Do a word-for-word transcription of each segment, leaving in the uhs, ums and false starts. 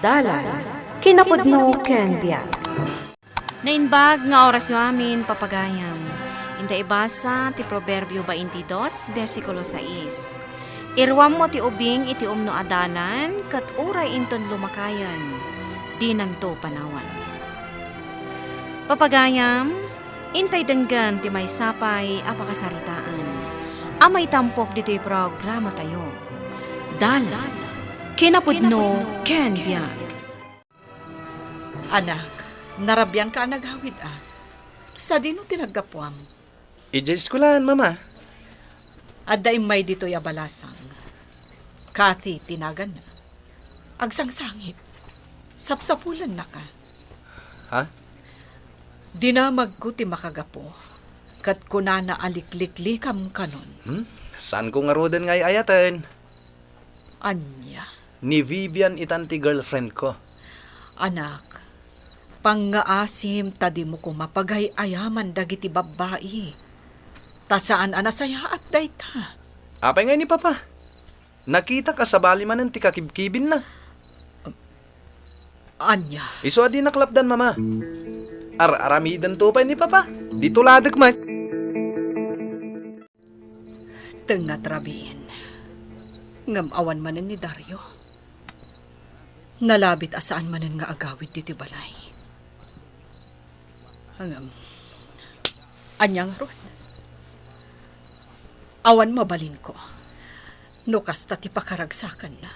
Dalan, kinapudno ken biag. Naimbag nga orasyo amin, papagayam. Inta ibasa ti Proverbio baintidos, bersikulo sais. Iruammo ti ubing iti umno a dalan, ket uray inton lumakayen, dinanto panawan. Papagayam, intay denggen ti maysa pay a pakasaritaan a maitampok ditoy programatayo. Dalan, kinapudno, ken biag. Anak, narabianka a nagawid a. Sadino ti naggapuam? Idiay eskuelaan, Mama. Adda immay ditoy a balasang. Kathy ti naganna. Agsangsangit. Sapsapulennaka. Ha? Dinamagko ti makagapu, ket kunana a likliklikam kanon. Hmm? Saanko ngaruden nga ay-ayaten? Ania? Ni Vivian itan ti girlfriend ko. Anak, pangngaasim ta dimo koma pagay-ayaman dagiti babbai. Ta saan a nasayaat dayta. Apay ngay ni Papa? Nakitak a sabali manen ti kakibkibinna. Ania? Isu a dinak lapdan, Mama. Ar-aramidento pay ni Papa. Dito ladek met. Tengngat rabiin. Ngem awan manen ni Dario. Nalabit a saan manen nga agawid ditoy balay. Ngem, ania ngarud? Awan mabalinko no kasta ti pakaragsakanna.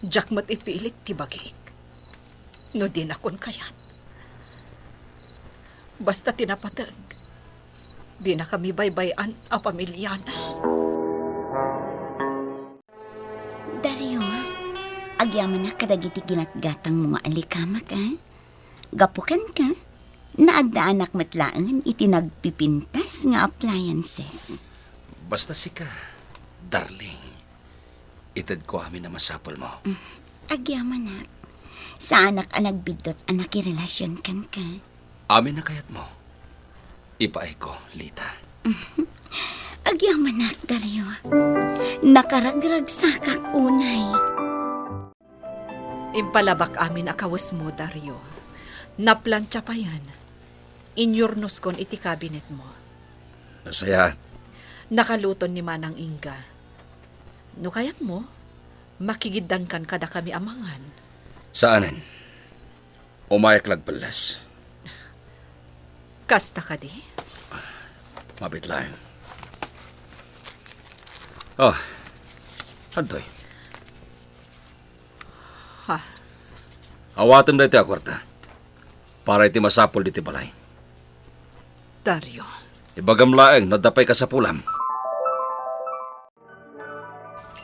Diak met ipilit ti bagik no dinakon kayat. Basta ti napateg, dinakami baybay-an a pamiliana. Dario, agyamanak kadagiti ginatgatangmo nga alikamak, a? Gapu kenka, naaddaanak met laeng iti nagpipintas nga appliances. Basta sika, darling, itedko amin a masapulmo. Mm, agyamanak. Saanak a nagbiddut a nakirelasion kenka. Amin a kayatmo, ipaayko, Lita. Agyamanak, Dario. Nakaragragsakak unay. Impalabak amin a kawesmo, Dario. Naplantia payen. Inyurnoskon iti kabinetmo. Nasayaat. Nakaluton ni Manang Inga. No kayatmo, makigiddankan kadakami a mangan. Saanen. Umayak la agpelles. Kasta kadi? Mabiit laeng. Oh, adtoy. Ha? Awatem daytoy a kuarta para iti masapul ditoy balay. Dario. Ibagam laeng no adda pay kasapulam.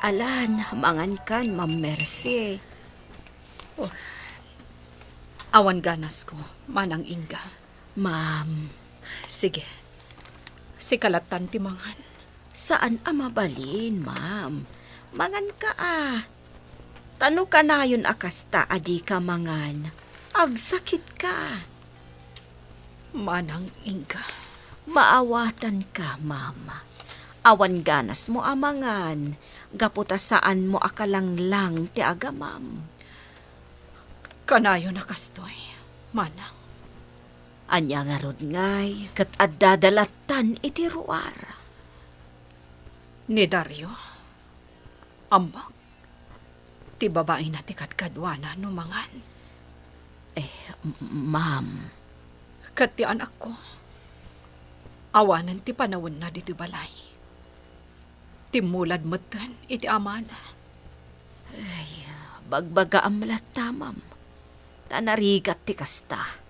Alan, mangankan, Ma'am Mercy. Oh. Awan ganasko, Manang Inga. Ma'am. Sige. Sika lattan ti mangan. Saan a mabalin, ma'am. Manganka a. Ta no kanayon a kasta a dika mangan, agsakitka. Manang Inga. Maawatanka, ma'am. Awan ganasmo a mangan, gapu ta saanmo a kalanglang ti agamam. Kanayon a kastoy, manang. Ania ngarud ngay ket addada lattan iti ruar? Ni Dario, ammok, ti babaina ti kadkaduana no mangan. Eh, m-, ma'am. Ket ti anakko, awanen ti panawenna ditoy balay. Timmulad metten iti amana. Ay, bagbagaam latta, ma'am. Ta narigat ti kasta.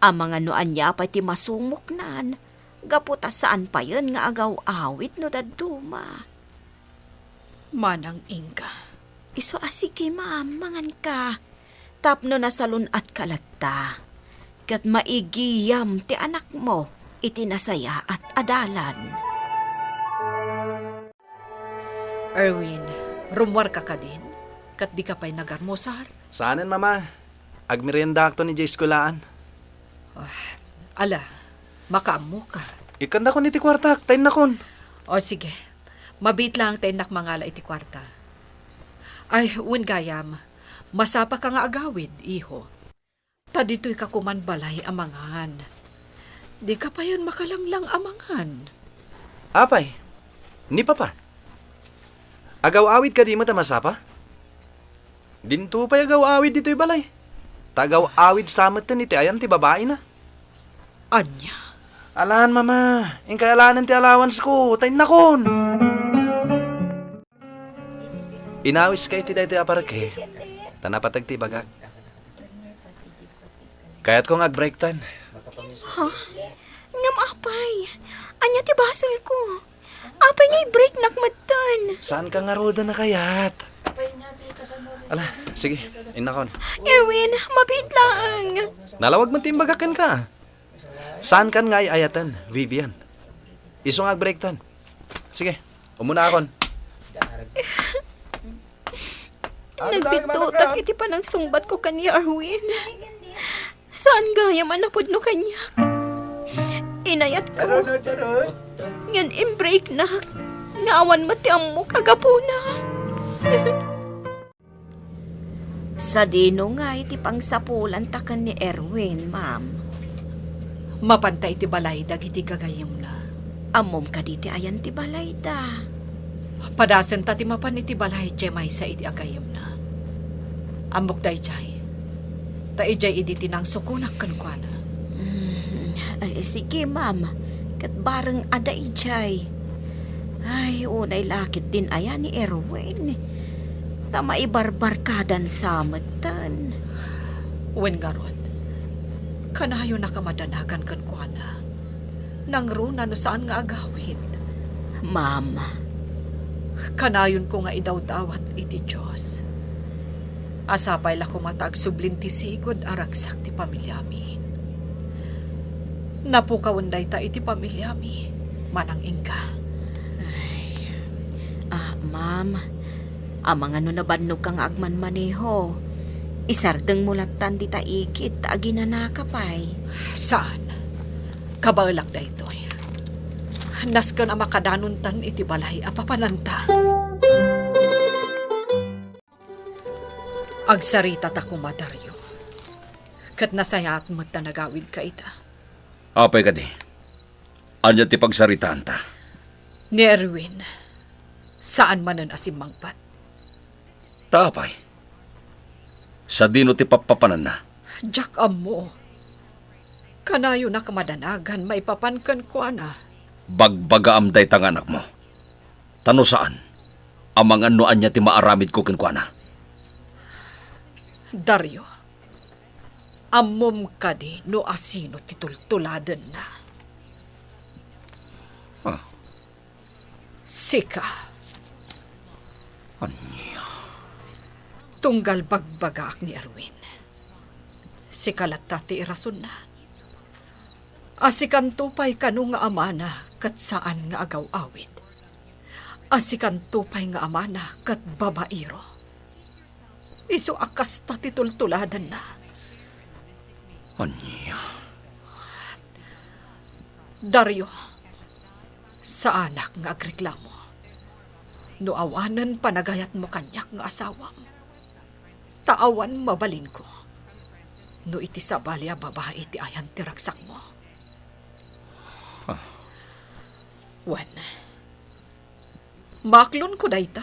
Amangan no ania pay ti masumoknan, gapu ta saan payen nga agaw-awid no dadduma. Manang Inga. Isu a sige, ma'am, manganka. Tapno nasalun-atka latta, ket maigiyam ti anakmo iti nasayaat a dalan. Erwin, rummuarka kadin? Ket dika pay nagarmusar? Saanen, Mama. Agmeriendaakton idiay eskuelaan. Ah, ala, makaammoka. Ikkannakon iti kuartak, ta innakon. O, sige. Mabiit laeng ta innak mangala iti kuarta. Ay, wen gayam, masapaka nga agawid, iho. Ta ditoyka koman balay a mangan. Dika payen makalanglang a mangan. Apay, ni Papa, agaw-awid kadi met a masapa? Dinto pay agaw-awid ditoy balay. Ta agaw-awid sa metten iti ayan ti babaina. Ania? Alan, Mama. Inkay alanen ti allowance ko. Ta innakon. Inawiska iti daytoy a parke. Ta napateg ti ibagak. Kayatko nga agbreaktan. Ha? Ngem apay, ania ti basolko? Apay nga i-breaknak metten? Saanka ngaruden a kayat? Ala, sige, innakon. Erwin, mabiit laeng. Nalawag met ti imbagak kenka. Saankan nga ay-ayaten, Vivian. Isu nga agbreaktan. Sige, umunaakon. Nagdintotak iti panangsungbatko ken ni Erwin. Saan gayam a napudno kaniak. Inayatko. Ngem imbreaknak nga awan met ti ammok a gapuna. Sadino ngay ti pangsapulanta ken ni Erwin, ma'am? Mapanta iti balay dagiti gagayyemna. Ammom kadi ti ayan ti balayda? Padasenta ti mapan iti balay idiay maysa iti agayyemna. Ammok daydiay. Ta idiay idi ti nangsukonak kenkuana. Mm, ay, sige, ma'am. Ket bareng a daydiay. Ay, unay la ket din aya ni Erwin. Ta maibarbarkadan sa metten. Wen ngarud, kanayon a kamadanagan kenkuana. Nangruna no saan nga agawid. Ma'am. Kanayonko nga idawdawat iti Dios. A sapay la koma ta agsublin ti sigud a ragsak ti pamiliami. Napukawen dayta iti pamiliami, manang inka. Ay. Ah, ma'am, amangan no nabannogka nga agmanmaneho, isardengmo lattan dita igid ta aginanaka pay. Saan? Kabaelak daytoy. Nasken a makadanontan iti balay a papananta. Agsarita ta koma, Dario. Ket nasayaat met ta nagawidka ita. Apay kadi? Ania ti pagsaritaanta? Ni Erwin, saan manen a simmangpet. Ta apay? Sadino ti pappapananna? Diak ammo. Kanayon a kamadanagan maipapan kenkuana. Bagbagaam dayta nga anakmo. Ta no saan, amangan no ania ti maaramidko kenkuana. Dario, ammom kadi no asino ti tultuladenna? Ah. Sika. Ania? Tunggal bagbagaak ni Erwin. Sika latta ti irasonna. A sikanto pay kano nga amana ket saan nga agaw-awid. A sikanto pay nga amana ket babaero. Isu a kasta ti tultuladenna. Ania? Dario, saanak nga agreklamo. No awanen panagayatmo kaniak nga asawam, ta awan mabalinko no iti sabali a babai ti ayan ti ragsakmo. Ah. Wen, maaklonko dayta.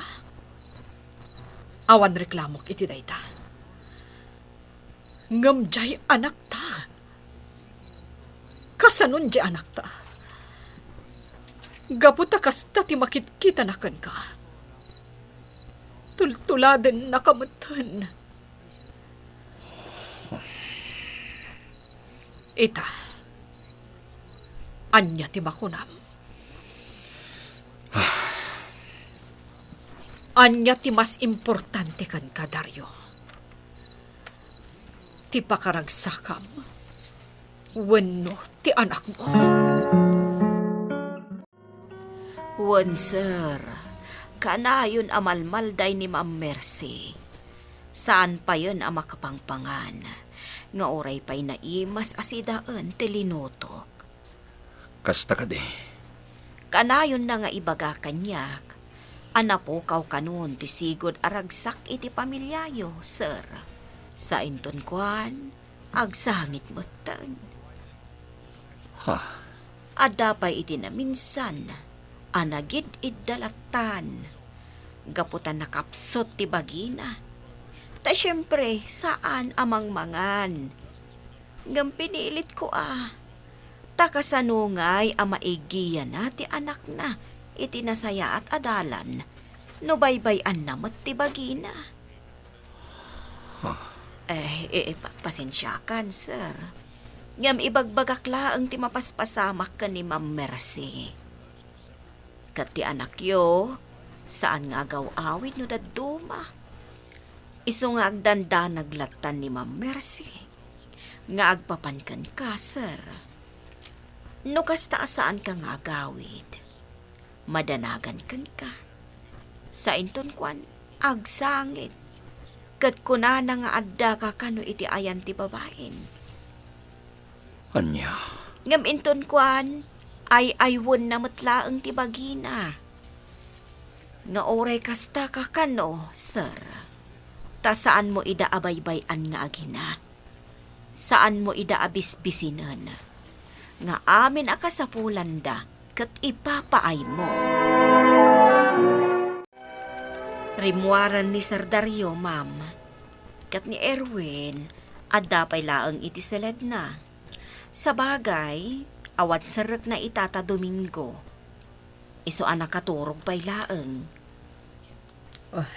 Awan reklamok iti dayta. Ngem diay anakta. Kasanon diay anakta? Gapu ta kasta ti makitkitana kenka, tultuladennaka metten. Ita, ania ti makunam? Ania ti mas importante kenka, Dario? Ti pakaragsakam wenno ti anakmo? Wen, sir, kanayon a malmalday ni Ma'am Mercy. Saan payen a makapangpangan, nga uray pay naimas a sidaen ti linutok. Kasta kadi. Kanayonna nga ibaga kaniak, a napukaw kanon ti sigud a ragsak iti pamiliayo, sir. Sainton kuan, agsangit metten. Ha? Adda pay iti naminsan a nagid-idda lattan gapu ta nakapsut ti bagina. Ta siempre, saan a mangmangan. Ngem pinilitko a, ta kasano ngay a maigiyana ti anakna iti nasayaat a dalan no baybay-anna met ti bagina? Huh. Eh, eh, eh, pa-, pasensiakan, sir. Ngem ibagbagak laeng ti mapaspasamak ken ni Ma'am Mercy. Ket ti anakyo, saan nga agaw-awid no dadduma. Isu nga agdandanag lattan ni Ma'am Mercy nga agpapan kenka, sir. No kasta a saanka nga agawid, madanagan kenka. Sainton kuan, agsangit. Ket kunana nga addaka kano iti ayan ti babaim. Ania? Ngem inton kuan, ay-aywenna met laeng ti bagina. Nga uray kasta ka kano, sir, ta saanmo ida a baybay-an nga agina. Saanmo ida a bisbisinen. Nga amin a kasapulanda ket ipapaaymo. Rimmuaren ni Sir Dario, ma'am. Ket ni Erwin, adda pay laeng iti seledna. Sabagay, awan serrekna ita ta Domingo. Isu a nakaturog pay laeng. Ah.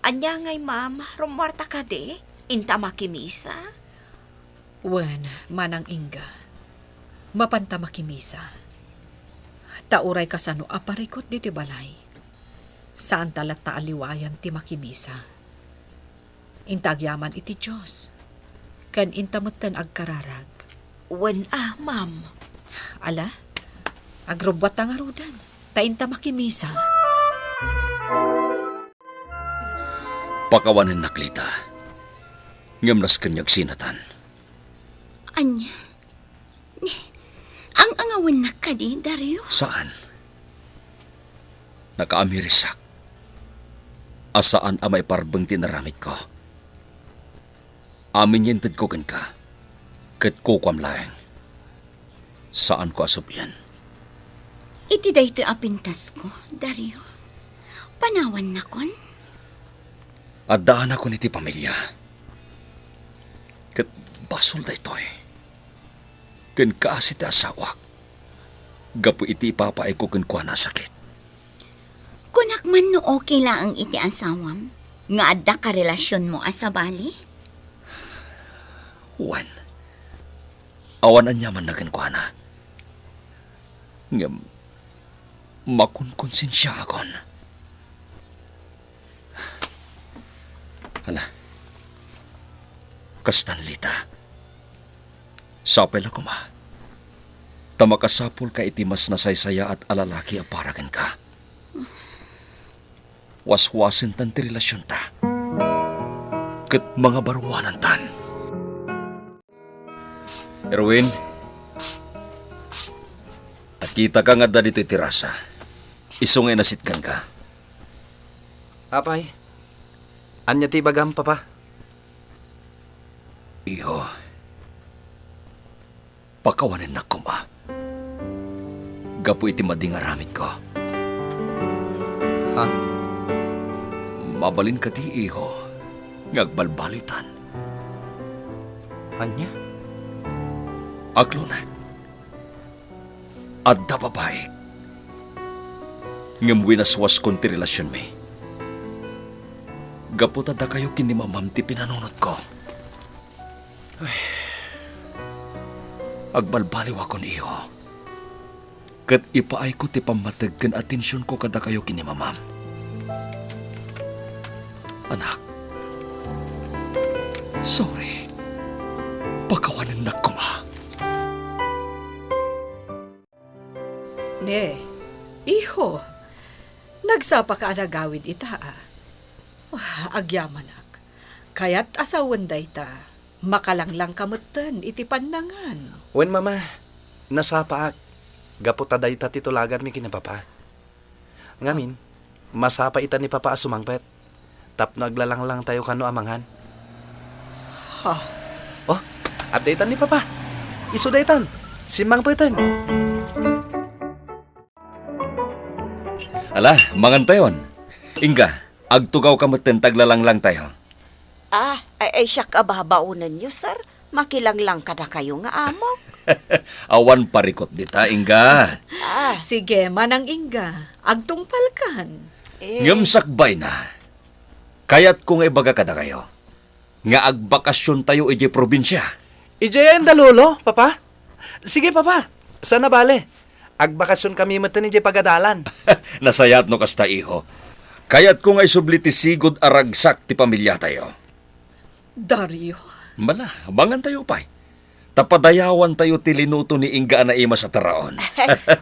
Ania ngay, ma'am? Rummuarta kadi? Inta makimisa? Wen, Manang Inga, mapanta makimisa. Ta uray kasano a parikut ditoy balay, saanta latta a liwayan ti makimisa. Inta agyaman iti Dios, ken inta metten agkararag. Wen a, ma'am. Ala, agrubbuatta ngaruden, ta inta makimisa. Pakawanennak, Lita. Ngem nasken nga agsinatan. Ania? Ang-angawennak kadi, Dario? Saan. Nakaamirisak a saan a maiparbeng ti inaramidko. Amin nga intedko kenka, ket kukuam laeng. Saanko a sub-en. Iti daytoy a pintasko, Dario, panawannakon? Addaanakon iti pamilia. Ket basol daytoy. Ken kaasi ti asawak, gapu iti ipapaayko kenkuana a sakit. Kunak man no okay laeng iti asawam nga adda karelasionmo a sabali? Wen, awan aniamanna kenkuana. Ngem, makonkonsensiaakon. Ala. Kastan, Lita. Sapay la koma. Ta makasapulka iti mas nasaysayaat a lalaki a para kenka. Waswasentan ti relasionta. Ket mangabaruanantan. Erwin, nakitaka nga adda ditoy terasa. Isu nga inasitkanka. Apay, ania ti ibagam, Papa? Iho, pakawanennak koma. Gapu iti madi nga aramidko. Ha? Mabalin kadi, iho, nga agbalbaliwtan? Ania? Aglonat. Adda babaik. Ngem winaswaskon ti relasionmi. Gapu ta dakayo ken ni mamam ti pinanunotko. Ay. Agbalbaliwakon, iho. Ket ipaayko ti pammateg ken atensionko kadakayo ken ni mamam. Anak, sorry. Pakawanennak koma. Ne, iho, nagsapaka a nagawid ita, a? Ah, agyamanak. Kayat a sawen dayta. Makalanglangka metten iti pannangan. Wen, Mama, nasapaak gapu ta dayta ti tulaganmi ken ni Papa. Ngamin, Masapay ita ni Papa a sumangpet tapno aglalanglangtayo kano a mangan. Ha? Oh, adda itan ni Papa. Isu daytan. Simmangpeten. Ala, mangantayon. Ingga, agtugawka metten ta aglalanglangtayo. Ah, ay, ay, siak a babaonenyo, sir. Makilanglang kadakayo nga amok. Awan parikut dita, Ingga. Ah. Sige, Manang Ingga, agtungpalkan. Eh. Ngem sakbayna, kayatko nga ibaga kadakayo nga agbakasiontayo idiay probinsia. Idiay ayan da, Lolo, Papa? Sige, Papa. Saan a bale. Agbakasionkami metten idiay pagadalan. Nasayaat no kasta, iho. Kayatko nga isubli ti sigud a ragsak ti pamiliatayo. Dario? Mala, mangantayo pay. Ta padayawantayo ti linuto ni Ingga a naimas a taraon.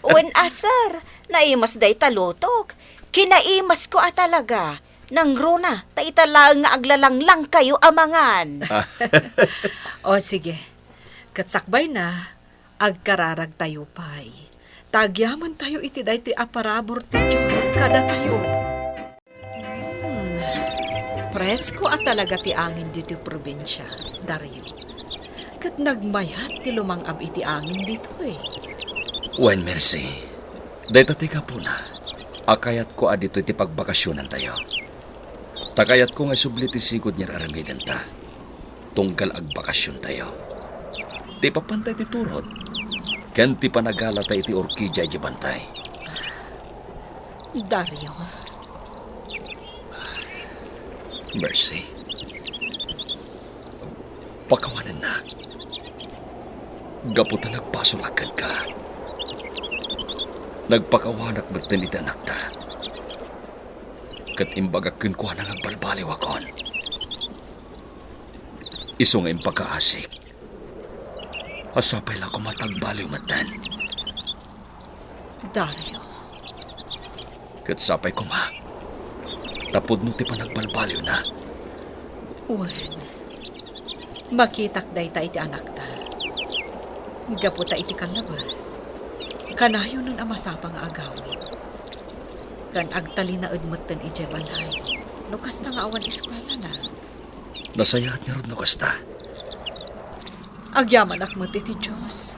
Wen a, sir, naimas dayta lutok. Kinaimasko a talaga. Nangruna, ta ita laeng nga aglalanglangkayo a mangan. O, sige. Ket sakbayna, agkararagtayo pay. Ta agyamantayo iti daytoy a parabur ti Dios kadatayo. Hmm, presko a talaga ti angin ditoy probinsia, Dario. Ket nagmayat ti lumang-ab iti angin ditoy. Wen, Mercy, dayta ti gapuna a kayatko a ditoy ti pagbakasionantayo. Ta kayatko nga isubli ti sigud nga ar-aramidenta tunggal agbakasiontayo. Ti ipapanta iti turod ken ti panagalata iti orkidia idiay bantay. Dario. Mercy. Pakawanennak. Gapu ta nagbasolak kenka. Nagpakawanak metten iti anakta. Ket imbagak kenkuana nga agbalbaliwakon. Isu nga impakaasik a sapay la koma ta agbaliw metten. Dario. Ket sapay koma ta pudno ti panagbalbaliwna. Wen, makitak dayta iti anakta. Gapu ta iti kallabes, kanayonen a masapa nga agawid. Ken agtalinaed metten idiay balay no kasta nga awan eskuelana. Nasayaat ngarud no kasta. Agyamanak met iti Dios.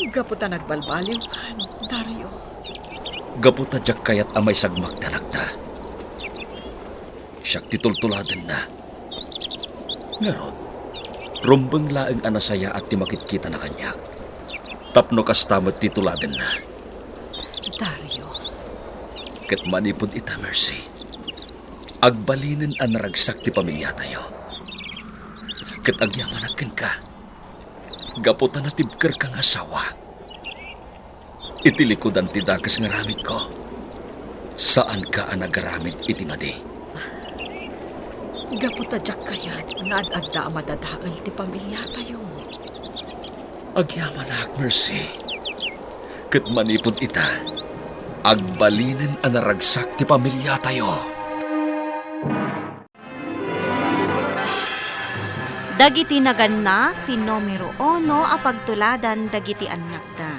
Gapu ta nagbalbaliwkan, Dario. Gapu ta diak kayat a maisagmak ti anakta. Siak ti tultuladenna. Ngarud, rumbeng laeng a nasayaat ti makitkitana kaniak. Tapno kasta met ti tuladenna. Dario. Ket manipud ita, Mercy, agbalinen a naragsak ti pamiliatayo. Ket agyamanak kenka, gapu ta natibkerka nga asawa. Iti likudan ti dakes nga aramidko, saanka a nagaramid iti madi. Gapu ta diak kayat nga ad-adda a madadael ti pamiliatayo. Agyamanak, Mercy. Ket manipud ita, agbalinen a naragsak ti pamiliatayo. Dagiti nagannak ti numero uno a pagtuladan dagiti annakda.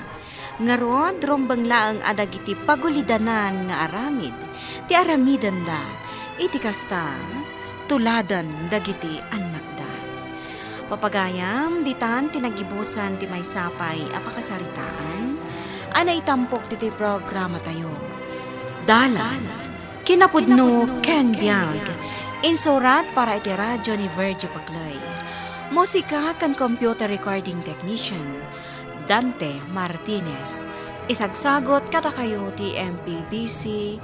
Ngarud, rumbeng laeng a dagiti pagulidanan nga aramid ti aramidenda. Iti kasta, tuladan dagiti annakda. Papagayam, ditan ti nagibusan ti maysa pay a pakasaritaan a naitampok ditoy programatayo. Dalan. Kinapudno ken biag. Insurat para iti radyo ni Virgio Paclay. Musika ken computer recording technician, Dante Martinez. Isagsagot kadakayo ti M P B C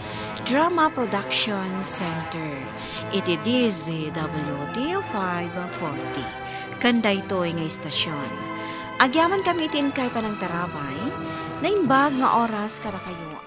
Drama Production Center iti D Z W T five forty. Ken daytoy nga istasyon, agyamankami iti inkay panangtarabay, naimbag nga oras kadakayo.